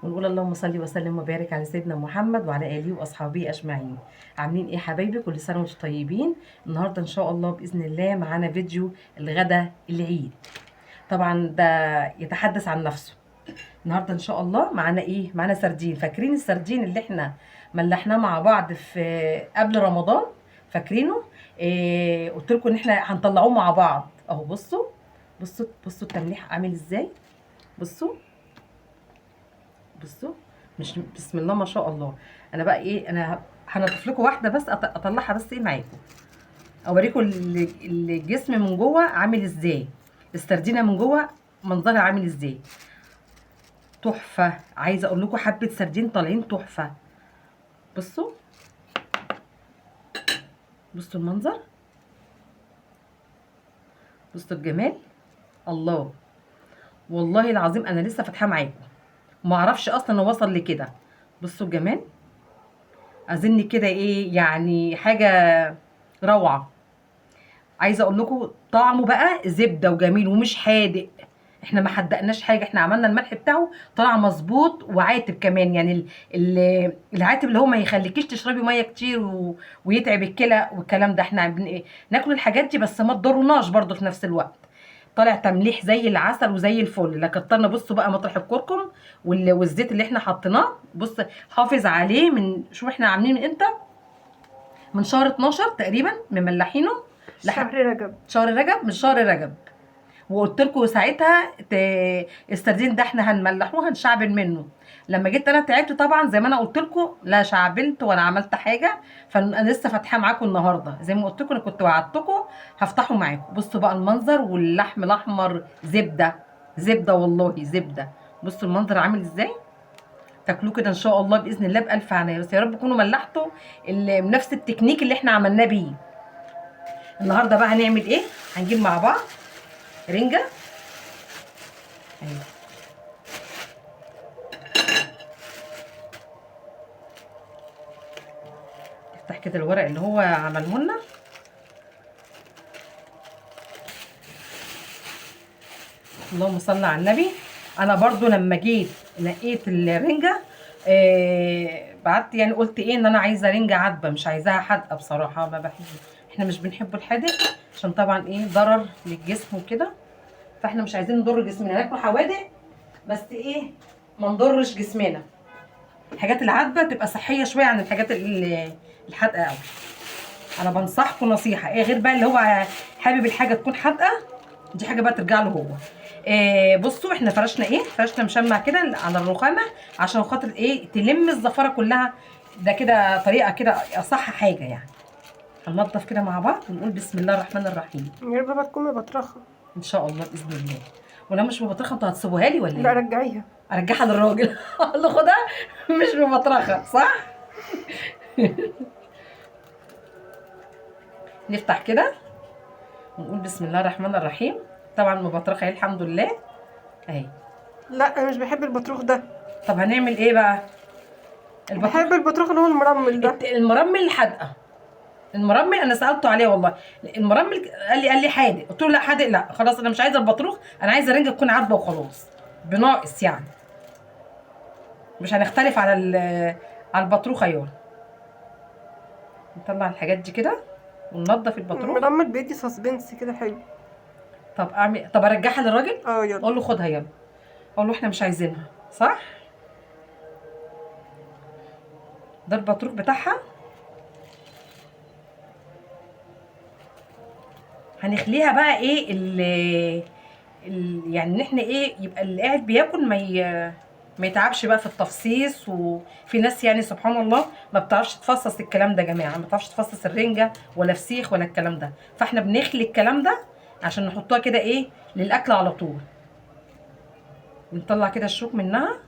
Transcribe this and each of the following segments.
ونقول اللهم صل وسلم وبارك على سيدنا محمد وعلى اله واصحابه اجمعين. عاملين ايه حبايبي؟ كل سنة وانتم طيبين. النهارده ان شاء الله باذن الله معانا فيديو الغدا العيد. طبعا ده يتحدث عن نفسه. النهارده ان شاء الله معانا ايه؟ معانا سردين. فاكرين السردين اللي احنا ملحناه مع بعض في قبل رمضان؟ فاكرينه؟ إيه قلت لكم ان احنا هنطلعوه مع بعض اهو. بصوا بصوا بصوا التمليح عامل ازاي. بصوا بصوا، مش بسم الله ما شاء الله. انا بقى ايه، انا هنضيف لكم واحدة بس اطلعها بس ايه معاكم، اوريكم الجسم من جوه عامل ازاي، السردينه من جوه منظرها عامل ازاي. تحفة. عايزه اقول لكم حبه سردين طالعين تحفة. بصوا بصوا المنظر، بصوا الجمال. الله، والله العظيم انا لسه فاتحاه معاكم، ما اعرفش اصلا انه وصل لكده. بصوا الجمال، اظن كده ايه يعني، حاجة روعه. عايزه اقول لكم طعمه بقى زبدة وجميل ومش حادق. احنا ما حدقناش حاجة، احنا عملنا الملح بتاعه طلع مظبوط وعاتب كمان. يعني العاتب اللي هو ما يخليكيش تشربي مية كتير ويتعب الكلى والكلام ده. احنا ناكل الحاجات دي بس ما تضرناش برضو في نفس الوقت. طالع تمليح زي العسل وزي الفل. لا كترنا. بصوا بقى مطرح الكركم والزيت اللي احنا حطيناه، بص حافظ عليه من شوف احنا عاملين من امتى، من شهر 12 تقريبا مملحينه. شهر رجب. شهر رجب، من شهر رجب. وقلت لكم ساعتها السردين ده احنا هنملحوه هنشعبن منه. لما جيت انا تعبت طبعا زي ما انا قلت لكم، لا شعبنت ولا عملت حاجة. فانا لسه فاتحاه معاكم النهارده زي ما قلت لكم، انا كنت وعدتكم هفتحه معاكم. بصوا بقى المنظر، واللحم الاحمر زبدة زبدة والله زبدة. بصوا المنظر عامل ازاي. تاكلوه كده ان شاء الله باذن الله بالف عناية. بس يا رب تكونوا ملحتوا بنفس التكنيك اللي احنا عملناه بيه. النهارده بقى هنعمل ايه؟ هنجيب مع بعض رنجه. اهي نفتح كده الورق اللي هو عمله لنا. اللهم صل على النبي. انا برضو لما جيت نقيت الرنجه، بعت يعني قلت ايه، ان انا عايزه رنجه عذبه مش عايزاها حادقه. بصراحة ما بحب، احنا مش بنحب الحادق عشان طبعا ايه ضرر للجسم وكده، فاحنا مش عايزين نضر جسمنا، ناكل حوادق بس ايه ما نضرش جسمنا. الحاجات العذبة تبقى صحية شوية عن الحاجات الحادقه قوي. انا بنصحكم نصيحة ايه، غير بقى اللي هو حابب الحاجة تكون حادقه، دي حاجة بقى ترجع له هو. بصوا احنا فرشنا ايه، فرشنا مشمع كده على الرخامه عشان خاطر ايه تلم الزفاره كلها. ده كده طريقه كده اصح حاجة يعني. هننضف كده مع بعض ونقول بسم الله الرحمن الرحيم. يا رب بقى تكون مبطرخه ان شاء الله باذن الله. ولو مش مبطرخه انتوا هتسيبوها لي ولا لا ايه؟ رجعيها. ارجعها للراجل. اقول له خدها مش مبطرخه صح؟ نفتح كده ونقول بسم الله الرحمن الرحيم. طبعا مبطرخه اهي الحمد لله اهي. لا انا مش بحب البطروخ ده. طب هنعمل ايه بقى؟ البطروخ بحب البطروخ اللي هو المرمل ده. المرمل الحادقه. المرمل انا سالته عليه والله، المرمل قال لي حادق، قلت له لا حادق لا خلاص انا مش عايزه البطروخ، انا عايزه رنجه تكون عذبه وخلاص، بناقص يعني. مش هنختلف على على البطروخ. ايوه نطلع الحاجات دي كده وننضف البطروخ. المرمل بيدي suspense كده حلو. طب اعمل، طب ارجعها للراجل؟ يلا. اقول له خدها يلا، اقول له احنا مش عايزينها صح؟ ده البطروخ بتاعها. هنخليها بقى ايه يعني ان احنا ايه، يبقى اللي قاعد بياكل ما يتعبش بقى في التفصيص. وفي ناس يعني سبحان الله ما بتعرفش تفصص الكلام ده يا جماعة، ما بتعرفش تفصص الرنجه ولا فسيخ ولا الكلام ده، فاحنا بنخلي الكلام ده عشان نحطها كده ايه للاكل على طول. بنطلع كده الشوك منها.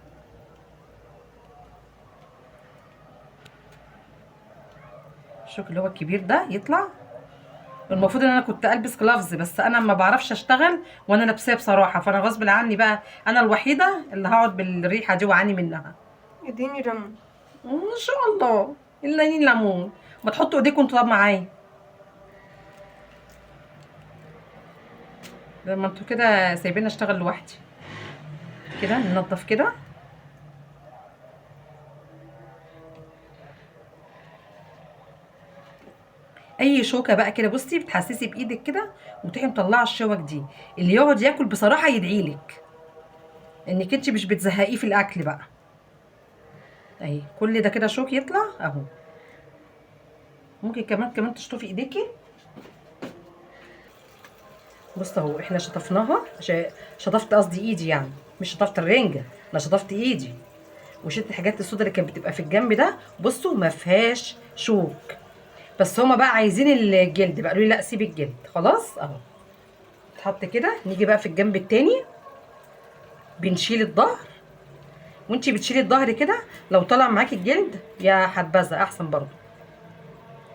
الشوك اللي هو الكبير ده يطلع. المفروض ان انا كنت البس جلافز، بس انا ما بعرفش اشتغل وانا لابساه بصراحة، فانا غصب عني بقى، انا الوحيدة اللي هقعد بالريحه دي واعاني منها. اديني ليمون. ان شاء الله الا ليمون. ما تحطوا ايديكم انتوا طب معايا، لما انتوا كده سايبيني اشتغل لوحدي كده. ننضف كده. اي شوكه بقى كده بصي بتحسسي بايدك كده وتروحي مطلعه الشوك دي. اللي يقعد ياكل بصراحة يدعيلك انك انت مش بتزهقيه في الاكل بقى. اهي كل ده كده شوك يطلع اهو. ممكن كمان تشطفي ايديكي. بص اهو احنا شطفناها، شطفت قصدي ايدي يعني، مش شطفت الرنجه، انا شطفت ايدي وشلت الحاجات السودا اللي كانت بتبقى في الجنب ده. بصوا ما فيهاش شوك، بس هما بقى عايزين الجلد بقى، قالوا لي لا سيب الجلد. خلاص اهو اتحط كده. نيجي بقى في الجنب التاني بنشيل الظهر، وانتي بتشيلي الظهر كده لو طلع معاكي الجلد يا حبذا احسن برضو.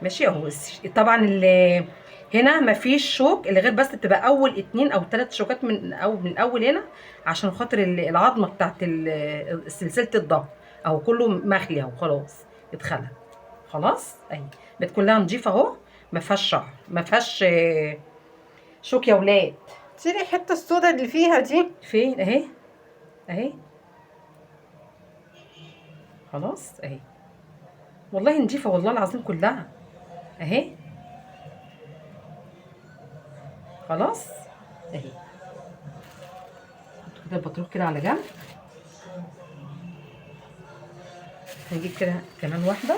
ماشي اهو. طبعا اللي هنا مفيش شوك، اللي غير بس بتبقى اول 2 او 3 شوكات من اول هنا عشان خاطر العظمة بتاعت سلسلة الظهر اهو، كله مخلي اهو، خلاص اتخلى خلاص اهي، بقت كلها نضيفه اهو، ما فيهاش شعر، ما فيهاش شوك يا ولاد. شيلي الحتة السودا اللي فيها دي. فين؟ اهي اهي خلاص اهي، والله نضيفه والله العظيم كلها اهي خلاص اهي. نحط كده البطروخ كده على جنب. هنجيب كده كمان واحدة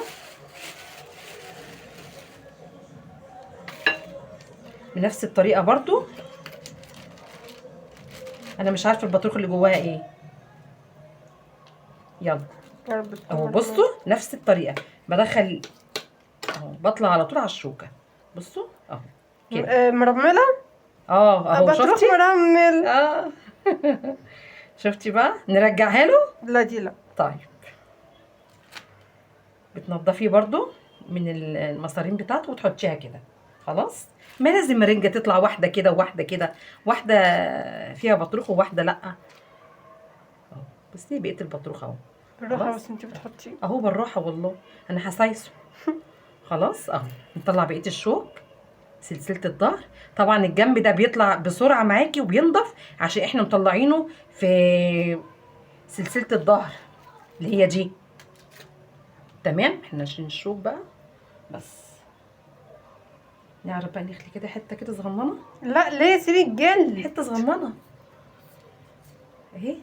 بنفس الطريقة برضو. انا مش عارفه البطروخ اللي جواها ايه. يلا يا رب تكون اهو مرمية. بصوا نفس الطريقة، بدخل اهو، بطلع على طول على الشوكة. بصوا اهو كده. مرمله. اهو بطروخ شفتي؟ مرمل. شفتي بقى؟ نرجعها له؟ لا دي لا. طيب بتنضفيه برضو من المصارين بتاعته وتحطيها كده. خلاص ما لازم الرنجه تطلع واحدة كده وواحدة كده، واحدة فيها بطروخ وواحدة لا. اهو بصي بقيت البطروخ اهو. بالراحة خلاص. بس انتي بتحطيه اهو بالراحة والله انا هسايسه. خلاص اهو نطلع بقية الشوك سلسلة الظهر. طبعا الجنب ده بيطلع بسرعة معاكي وبينضف عشان احنا مطلعينه في سلسلة الظهر اللي هي دي. تمام احنا عشان الشوك بقى بس نعرف بقى نخلي كده حتة كده صغننه. لا ليه؟ سيبي الجلد. حتة صغننه اهي.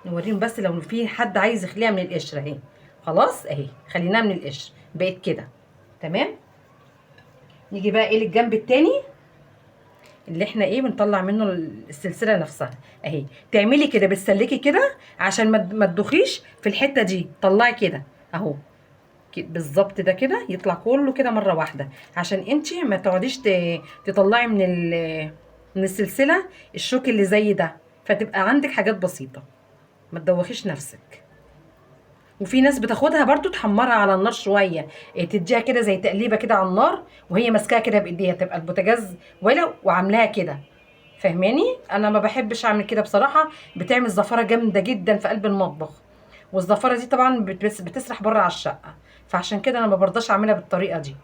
نوريهم بس لو في حد عايز يخليها من القشر اهي. خلاص اهي خليناها من القشر بقت كده. تمام نيجي بقى ايه للجنب التاني اللي احنا ايه بنطلع منه السلسلة نفسها اهي. تعملي كده بتسلكي كده عشان ما تدوخيش في الحتة دي. طلعي كده اهو بالظبط ده كده يطلع كله كده مرة واحدة عشان انتي ما تقعديش تطلعي من السلسلة الشوك اللي زي ده، فتبقى عندك حاجات بسيطة ما تدوخيش نفسك. وفي ناس بتاخدها برضو تحمرها على النار شوية، تديها كده زي تقليبه كده على النار وهي ماسكاها كده بايديها، تبقى البوتاجاز ولع وعاملاها كده. فاهماني؟ انا ما بحبش اعمل كده بصراحة، بتعمل زفاره جامدة جدا في قلب المطبخ، والزفاره دي طبعا بتسرح بره على الشقة، فعشان كده انا ما برضاش اعملها بالطريقة دي،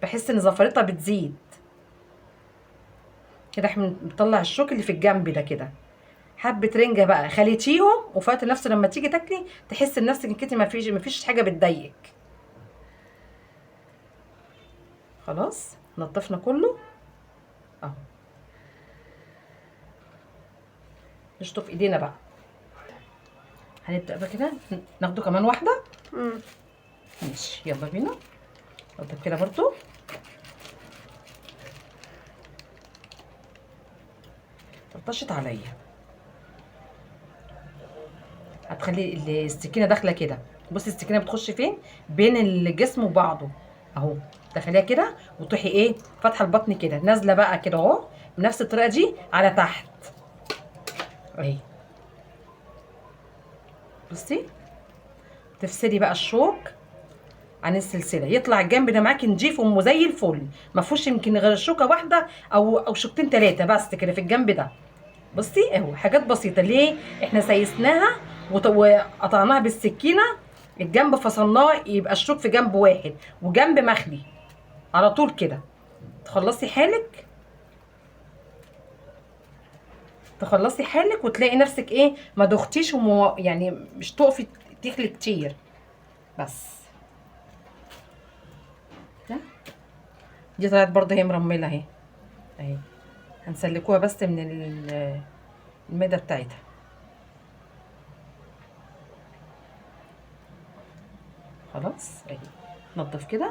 بحس ان زفرتها بتزيد كده. احنا بنطلع الشوك اللي في الجنب ده كده. حبه رنجه بقى خليتيهم، وفات نفسه لما تيجي تاكلي تحس ان نفسك انك انت ما فيش حاجة بتضايقك. خلاص نضفنا كله اهو. نشطف ايدينا بقى. هنبدا بقى كده ناخده كمان واحدة. ماشي يلا بينا. نضف كده برضو. طرطشت عليا. هتخلي السكينة داخله كده. بصي السكينة بتخش فين؟ بين الجسم وبعضه اهو. تخليها كده وتروحي ايه فاتحة البطن كده، نازله بقى كده اهو بنفس الطريقة دي على تحت اهي. بصي تفصلي بقى الشوك عن السلسلة، يطلع الجنب ده معاكي نضيف وزي الفل، ما فيهوش يمكن غير شوكه واحدة او شوكتين ثلاثة بس كده في الجنب ده. بصي اهو حاجات بسيطة. ليه احنا سيسناها وقطعناها بالسكينة، الجنب فصلناه يبقى الشوك في جنب واحد وجنب مخلي على طول كده. تخلصي حالك. تخلصي حالك وتلاقي نفسك ايه ما دختيش يعني مش تقفي تخلي كتير. بس ده دي طلعت برضه هي مرمله اهي اهي، هنسلكوها بس من المدى بتاعتها. خلاص اهي نضف كده.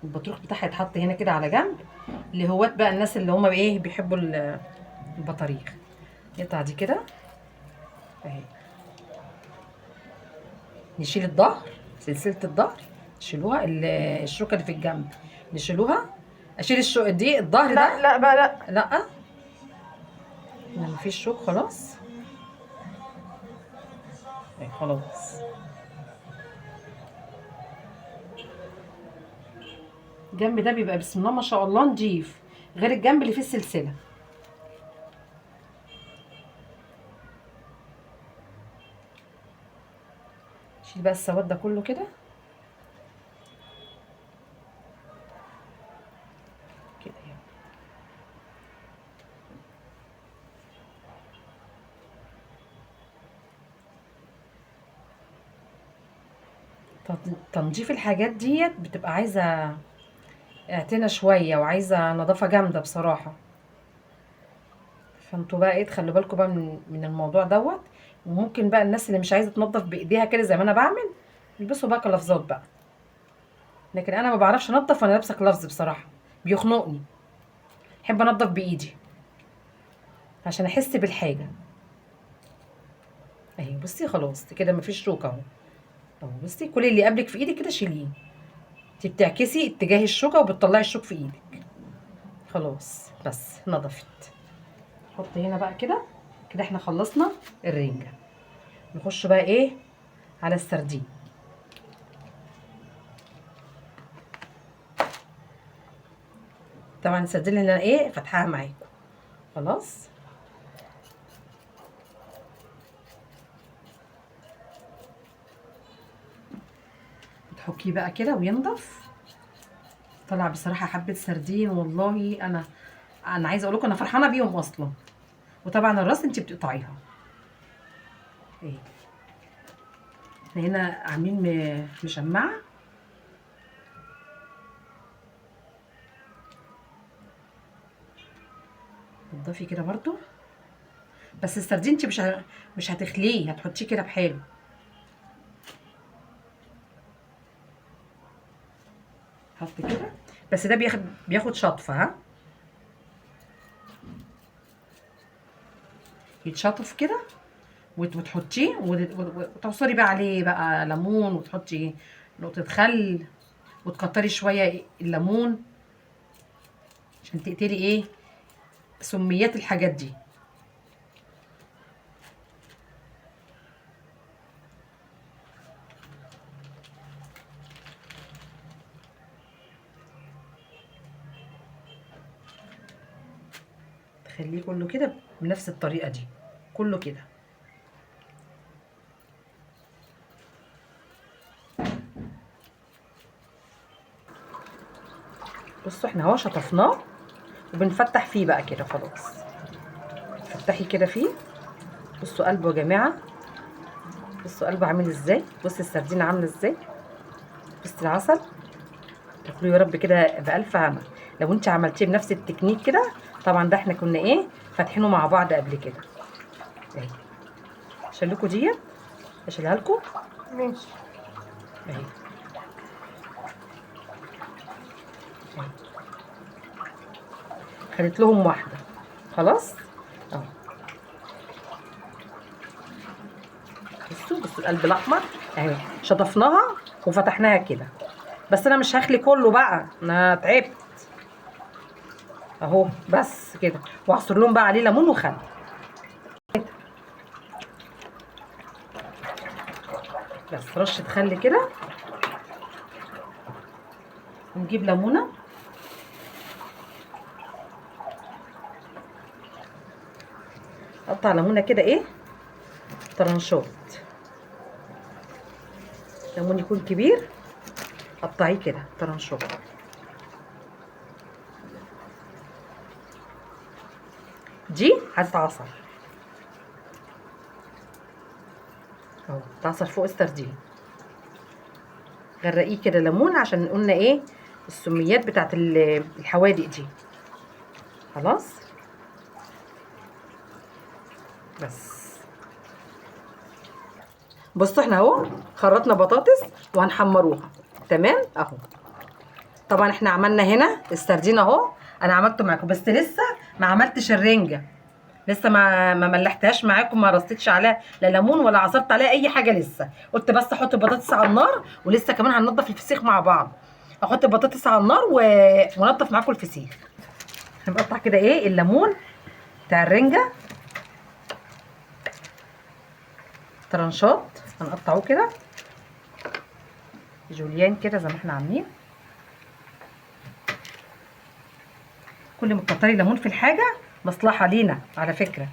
البطروخ بتاعها يتحط هنا كده على جنب، اللي هوات بقى الناس اللي هما ايه بيحبوا البطاريخ. نقطع دي كده اهي، نشيل الظهر، سلسلة الظهر نشيلوها، الشوكة اللي في الجنب نشيلوها. اشيل الشوك دي الظهر لا ده؟ لا بقى لا لا لا مفيش شوك خلاص اهي خلاص. الجنب ده بيبقى بسم الله ما شاء الله نضيف، غير الجنب اللي فيه السلسلة. شيل بقى السواد ده كله كده كده يعني. تنظيف الحاجات ديت بتبقى عايزة اعتنى شوية وعايزة نظافة جامدة بصراحة. فانتوا بقى ايه تخلوا بالكم بقى من الموضوع دوت. وممكن بقى الناس اللي مش عايزة تنظف بايديها كده زي ما انا بعمل يلبسوا بقى قفازات بقى، لكن انا ما بعرفش انظف وانا لابسه قفاز بصراحة، بيخنقني. احب انظف بايدي عشان احس بالحاجة. اهي بصي خلاص كده مفيش شوكة اهو. اهو بصي كل اللي قبلك في ايدك كده شيليه، انتي بتعكسي اتجاه الشوكة وبتطلعي الشوك في ايدك. خلاص بس نضفت. نحط هنا بقى كده كده، احنا خلصنا الرنجة. نخش بقى ايه على السردين. طبعا السردين اللي انا ايه فاتحاها معاكم خلاص. تحكيه بقى كده وينضف. طلع بصراحة حبة سردين والله انا عايزة اقول لكم انا فرحانة بيهم اصلا. وطبعا الراس انت بتقطعيها. ايه احنا هنا عاملين مشمعة. تنضفي كده برضو، بس السردين انت مش هتخليه، هتحطيه كده بحاله. حط كده، بس ده بياخد شطفة، ها يتشطف كده وتحطيه وتعصري بقى عليه بقى ليمون، وتحطي نقطة خل، وتكتري شوية الليمون عشان تقتلي ايه سميات الحاجات دي. تخليه كله كده بنفس الطريقة دي، كله كده. بصوا احنا اهو شطفناه وبنفتح فيه بقى كده خلاص. فتحي كده فيه. بصوا قلبه يا جماعة، بصوا قلبه عامل ازاي، بصوا السردين عاملة ازاي، بصوا العسل. تاكلوه يا رب كده بألف هنا. لو انت عملتيه بنفس التكنيك كده، طبعا ده احنا كنا ايه فاتحينه مع بعض قبل كده. اهي اشيل لكم ديت، اشيلها لكم ماشي. اهي اهي خدت لهم واحدة خلاص اهو. بصوا بصوا القلب الاحمر اهي، شطفناها وفتحناها كده. بس انا مش هخلي كله بقى، انا تعبت اهو بس كده. واعصر لهم بقى عليه ليمون وخل. بس رشه خل كده، ونجيب ليمونه. اقطع ليمونه كده ايه طرنشات، ليمون يكون كبير قطعية كده طرنشات. دي هتتعصر، اهو اتعصر فوق السردين. غرقيه كده ليمون عشان قلنا ايه السميات بتاعت الحوادق دي. خلاص بس. بصوا احنا اهو خرطنا بطاطس وهنحمروها. تمام اهو. طبعا احنا عملنا هنا السردين اهو، انا عملته معاكم، بس لسه ما عملتش الرنجه، لسه ما ملحتهاش معاكم، ما رصيتش عليها لا ليمون ولا عصرت عليها اي حاجة لسه. قلت بس احط البطاطس على النار، ولسه كمان هننضف الفسيخ مع بعض. احط البطاطس على النار ونضف معاكم الفسيخ. هنقطع كده ايه الليمون بتاع الرنجه ترنشات، هنقطعوه كده جوليان كده زي ما احنا عاملين. كل ما تكتري ليمون في الحاجة مصلحة لينا على فكرة.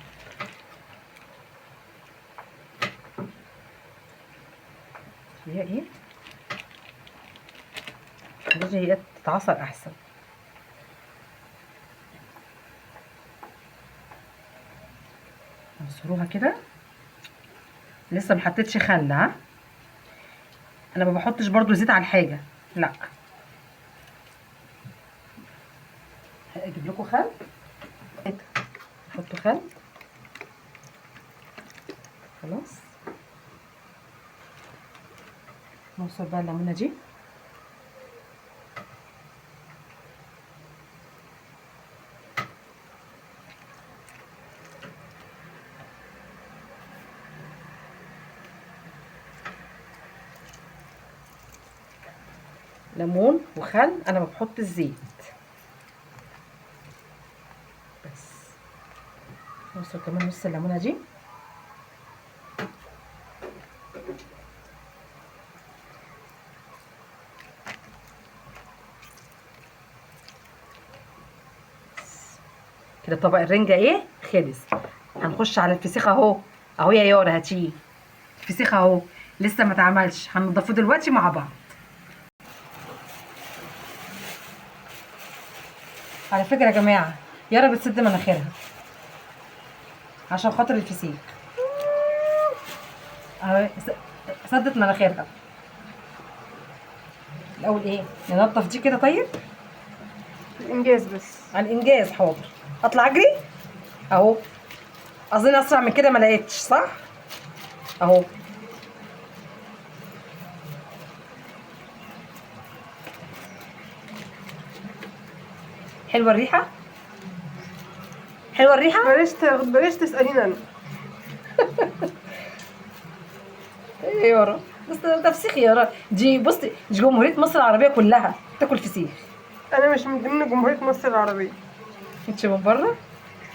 هي ايه لازم هي تتعصر احسن. نعصروها كده. لسه ما حطيتش خل، ها انا ما بحطش برضو زيت على الحاجة، لا. اجيب لكم خل، نحط خل. خلاص نوصل بقى الليمونه دي. ليمون وخل، انا ما بحط الزيت بس. نوصل كمان نص الليمونه دي. كده طبق الرنجه ايه خلص. هنخش على الفسيخ اهو، اهو يا يارا هاتيه الفسيخ اهو، لسه ما اتعملش، هنضفه دلوقتي مع بعض. على فكرة يا جماعة يارا بتسد مناخيرها عشان خاطر الفسيخ، اهو سدت مناخيرها. الاول ايه ننضف دي كده. طيب الانجاز بس، على الانجاز. حاضر اطلع اجري اهو، اظن اسرع من كده ما لقيتش، صح؟ اهو حلوة الريحة، حلوة الريحة. بلاش تساليني انا. ايه يارا بس ده فسيخ يارا، دي بصي دي جمهورية مصر العربية كلها تاكل فسيخ. انا مش من ضمن جمهورية مصر العربية. انت من بره؟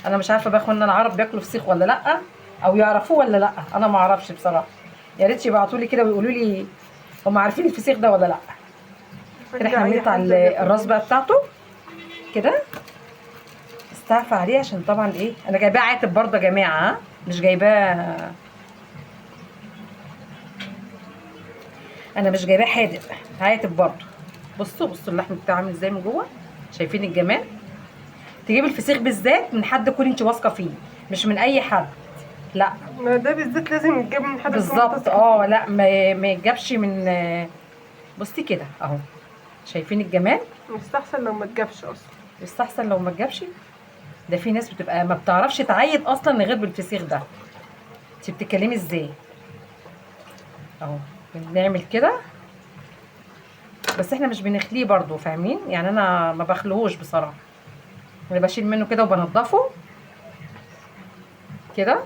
انا مش عارفه بقى اخواننا العرب بياكلوا فسيخ ولا لا، او يعرفوه ولا لا، انا ما اعرفش بصراحة. يا ريت يبعتوا لي كده ويقولوا لي هم عارفين الفسيخ ده ولا لا. كده احنا بنقطع الراس بقى بتاعته كده، استعفى عليه عشان طبعا ايه انا جايباه عاتب برضه يا جماعة، مش جايباه، انا مش جايباه حادق، عاتب برضه. بصوا بصوا اللحم بتاعه عامل ازاي من جوه، شايفين الجمال؟ تجيب الفسيخ بالذات من حد تكون انت واثقة فيه، مش من اي حد، لا ما ده بالذات لازم يتجاب من حد بالظبط. لا ما يتجابش من. بصي كده اهو، شايفين الجمال؟ يستحسن لو ما اتجابش اصلا، يستحسن لو ما اتجابش. ده في ناس بتبقى ما بتعرفش تعيط اصلا غير بالفسيخ ده. انت بتتكلمي ازاي؟ اهو بنعمل كده، بس احنا مش بنخليه برضو، فاهمين يعني؟ انا ما بخليهوش بصراحة، انا بشيل منه كده وبنضفه كده،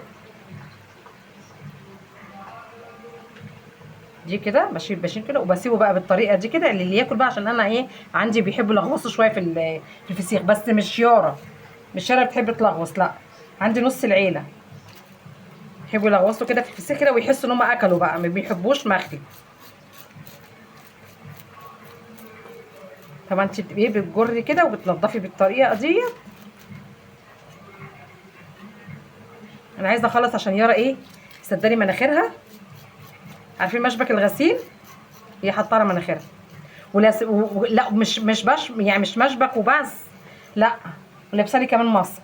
دي كده بشيل كده وبسيبه بقى بالطريقة دي كده اللي ياكل بقى، عشان انا ايه عندي بيحبوا يلغوصوا شوية في الفسيخ، بس مش يارا، مش يارا بتحب تلغوص، لا عندي نص العيلة بيحبوا يلغوصوا كده في الفسيخ كده ويحسوا ان هم اكلوا بقى، ما بيحبوش مخلي. طبعا انت بتبقي بتجري كده وبتنضفي بالطريقة دي. انا عايزه اخلص عشان يارا ايه سدالي مناخيرها. عارفين مشبك الغسيل؟ هي حاطه على مناخيرها ولا لا مش بش يعني مش مشبك وبس، لا ولابسه لي كمان ماسك.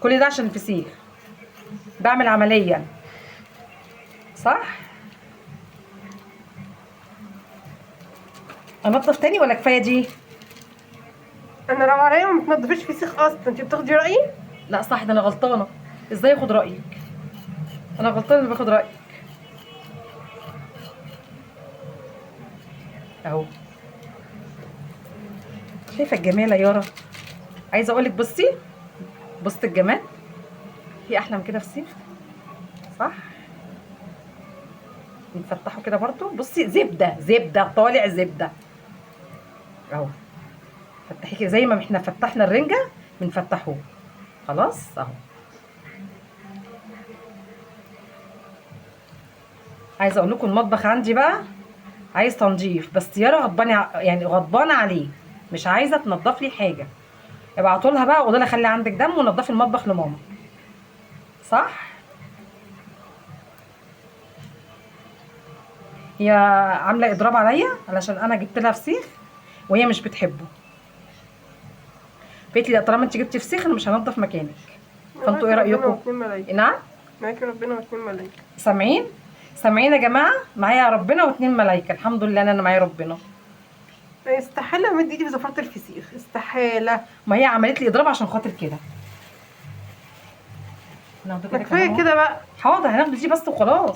كل ده عشان الفسيخ. بعمل عملية. صح؟ انضف تاني ولا كفاية دي؟ انا لو عليا ما بتنضفيش فسيخ اصلا، انت بتاخدي رايي؟ لا صح، ده انا غلطانة. ازاي اخد رايك؟ انا غلطانة اللي باخد رايك. اهو شايفه الجمال يا يارا؟ عايزه اقولك بصي، بصي الجمال، في احلى من كده فسيخ؟ صح؟ نفتحه كده برضو. بصي زبدة زبدة، طالع زبدة اهو. فتحي كده زي ما احنا فتحنا الرنجه بنفتحوه. خلاص اهو. عايزه اقول لكم المطبخ عندي بقى عايز تنظيف، بس يارا غضبانه، يعني غضبانه عليه، مش عايزه تنظف لي حاجة. ابعتوا لها بقى وقولوا لها خلي عندك دم ونضفي المطبخ لماما. صح؟ هي عامله اضراب عليا علشان انا جبت لها فسيخ وهي مش بتحبه. قالت لي لا طالما انت جبتي فسيخ انا مش هنضف مكانك. فانتوا ايه رايكم؟ نعم؟ معاكي ربنا واتنين ملايكة. سامعين؟ سامعين يا جماعة؟ معايا ربنا واتنين ملايكة، الحمد لله ان انا معايا ربنا. استحالة امد ايدي في زفاره الفسيخ، استحالة. ما هي عملت لي اضراب عشان خاطر كده. ناخده كده كفاية كده بقى. حاضر هناخد دي بس وخلاص.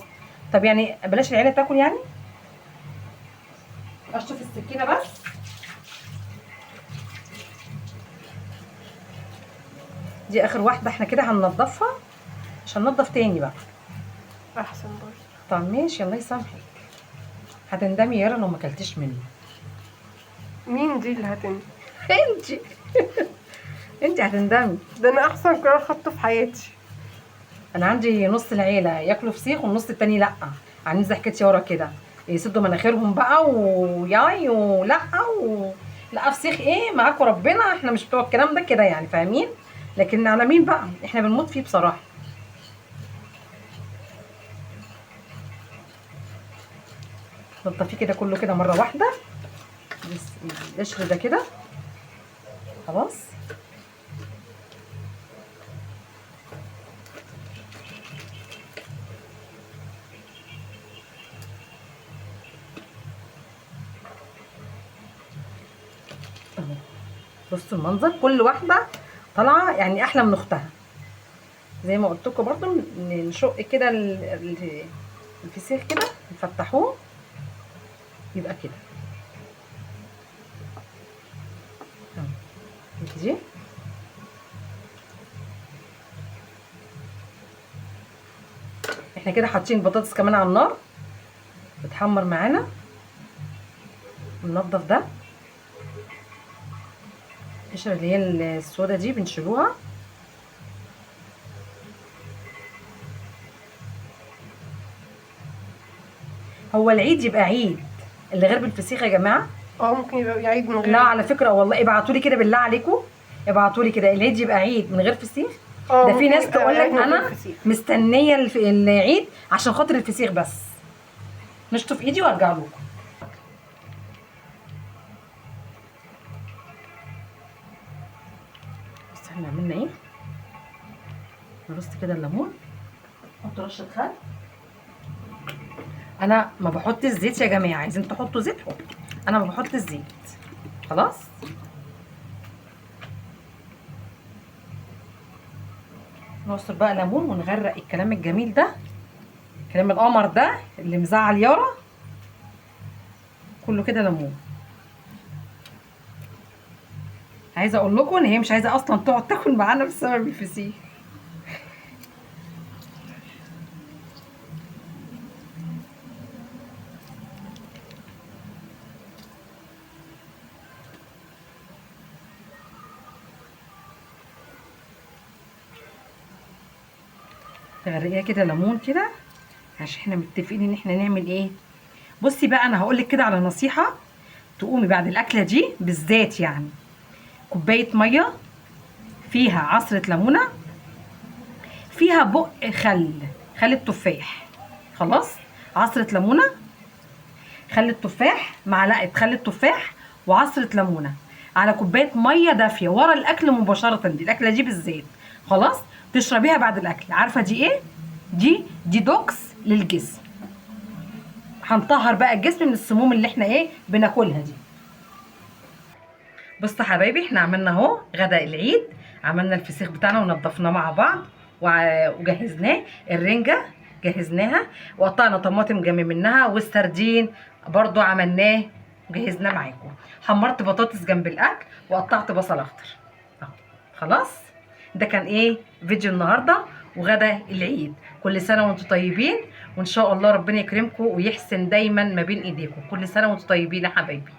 طب يعني بلاش العيلة تاكل يعني؟ اشطف السكينة بس. دي اخر واحدة احنا كده هننضفها عشان ننضف تاني بقى. احسن برضه. طب ماشي الله يسامحك. هتندمي يارا لو ما اكلتيش منه. مين دي اللي هتندم؟ انتي. انتي هتندمي. ده انا احسن قرار خدته في حياتي. انا عندي نص العيلة ياكلوا فسيخ والنص التاني لا، عاملين زي حكاية يارا كده، يسدوا مناخيرهم بقى وياي ولا لا فسيخ ايه معاكم ربنا، احنا مش بتوع الكلام ده كده يعني، فاهمين؟ لكن على مين بقى؟ احنا بنموت فيه بصراحة. نضفيه كده كله كده مرة واحدة، القشر ده كده خلاص. اهو بصوا المنظر، كل واحدة طالعه يعني احلى من اختها. زي ما قلت لكم برده نشق كده الفسيخ كده، نفتحوه يبقى كده اهو. دي احنا كده حاطين البطاطس كمان على النار بتحمر معانا. ننضف ده القشرة اللي هي السودا دي بنشيلوها. هو العيد يبقى عيد اللي غير بالفسيخ يا جماعة؟ ممكن يبقى عيد من غير. لا على فكرة والله ابعتوا لي كده بالله عليكم، ابعتوا لي كده العيد يبقى عيد من غير فسيخ. ده في ناس تقول لك انا مستنيه العيد عشان خاطر الفسيخ بس. نشطف ايدي وارجع لكم. بس احنا عملنا ايه؟ نرص كده الليمون، نحط رشه خل. انا ما بحط الزيت يا جماعة، عايزين تحطوا زيت حطوا، انا ما بحط الزيت. خلاص نعصر بقى ليمون ونغرق الكلام الجميل ده، كلام القمر ده اللي مزعل يارا كله كده ليمون. عايزه اقول لكم ان هي مش عايزه اصلا تقعد تاكل معانا بسبب الفسيخ. تغرقيها كده ليمون كده عشان احنا متفقين ان احنا نعمل ايه. بصي بقى انا هقولك كده على نصيحة، تقومي بعد الاكلة دي بالذات يعني كوباية مية فيها عصره ليمونه، فيها بق خل التفاح. خلاص عصره ليمونه، خل التفاح، معلقه خل التفاح وعصره ليمونه على كوباية مية دافيه ورا الاكل مباشرة. دي الاكلة دي بالذات خلاص تشربيها بعد الاكل. عارفه دي ايه؟ دي ديتوكس للجسم. هنطهر بقى الجسم من السموم اللي احنا ايه بناكلها دي. بصوا حبايبي، احنا عملنا اهو غدا العيد، عملنا الفسيخ بتاعنا ونضفناه مع بعض وجهزناه، الرنجة جهزناها، وقطعنا طماطم جنب منها، والسردين برضو عملناه وجهزناه معاكم. حمرت بطاطس جنب الاكل وقطعت بصل اخضر اهو. خلاص ده كان ايه فيديو النهارده وغدا العيد. كل سنة وانتم طيبين، وان شاء الله ربنا يكرمكم ويحسن دايما ما بين ايديكم. كل سنة وانتم طيبين يا حبايبي.